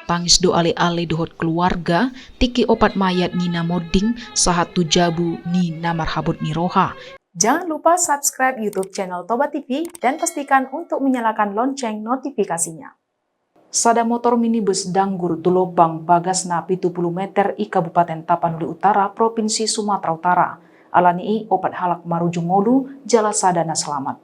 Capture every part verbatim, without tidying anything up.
Tangis do ale-ale dohot keluarga, tingki opat mayat ni na monding, sahat tu jabu ni na marhabot ni roha. Jangan lupa subscribe YouTube channel Toba T V dan pastikan untuk menyalakan lonceng notifikasinya. Sada motor minibus danggur tu lobang, bagasna pitu pulu meter, i Kabupaten Tapanuli Utara, Provinsi Sumatera Utara. Alani i opat halak marujung ngolu, jala sada na selamat.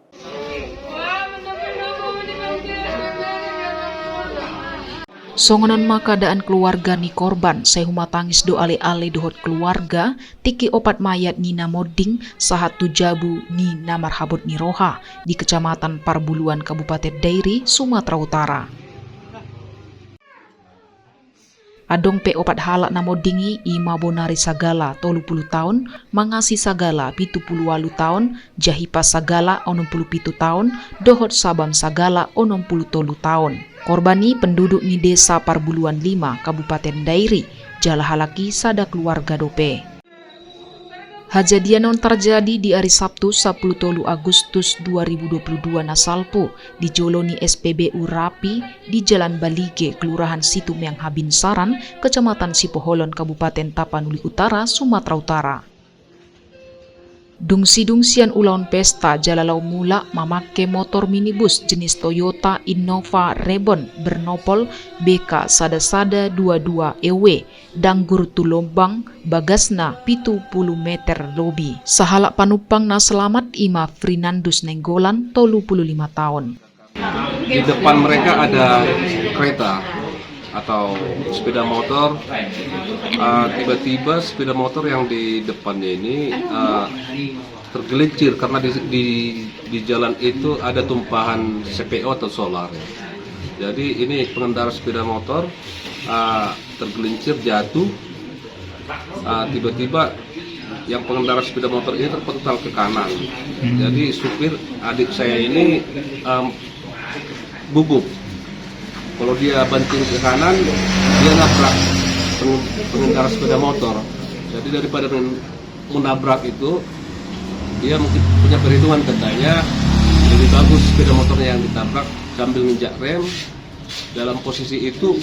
Songon on ma keadaan keluarga ni korban, sai humatangis do ale-ale dohot keluarga, tingki opat mayat ni na monding, sahat tu jabu ni na marhabot ni roha, di Kecamatan Parbuluan, Kabupaten Dairi, Sumatera Utara. Adong pe opat halak na monding i, i ma Bonari Sagala, tolu pulu taon, Mangasi Sagala, pitu pulu ualu taon, Jahipas Sagala, onom pulu pitu taon, dohot Sabam Sagala, onom pulu tolu taon. Korban i penduduk ni Desa Parbuluan Lima, Kabupaten Dairi, jala halak i sada keluarga dope. Hajadian on tarjadi di ari Sabtu, sapulu tolu Agustus dua ribu dua puluh dua na salpu, di jolo ni S P B U Rapi, di Jalan Balige, Kelurahan Situmeang Habinsaran, Kecamatan Sipoholon, Kabupaten Tapanuli Utara, Sumatera Utara. Dung sidung sian ulaon pesta, jala laho mulak mamangke motor minibus jenis Toyota Innova Reborn bernopol B K sada sada dua dua E W, danggur tu lobang, bagasna pitu pulu meter lobi. Sahalak panumpang na selamat i ma Frinandus Nainggolan, tolu pulu lima taon. Di depan mereka ada kereta atau sepeda motor. Ah, tiba-tiba sepeda motor yang di depannya ini, ah, tergelincir karena di, di, di jalan itu ada tumpahan C P O atau solar, ya. Jadi ini pengendara sepeda motor, ah, tergelincir, jatuh. Ah, tiba-tiba yang pengendara sepeda motor ini terpental ke kanan. Hmm. Jadi supir adik saya ini, em, gugup. Kalau dia banting ke kanan, dia nabrak peng-, pengendara sepeda motor. Jadi daripada men-, menabrak itu, dia mungkin punya perhitungan katanya, lebih bagus sepeda motornya yang ditabrak sambil nginjak rem. Dalam posisi itu,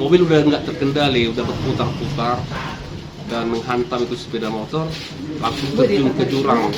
mobil udah nggak terkendali, udah berputar-putar dan menghantam itu sepeda motor, langsung terjun ke jurang.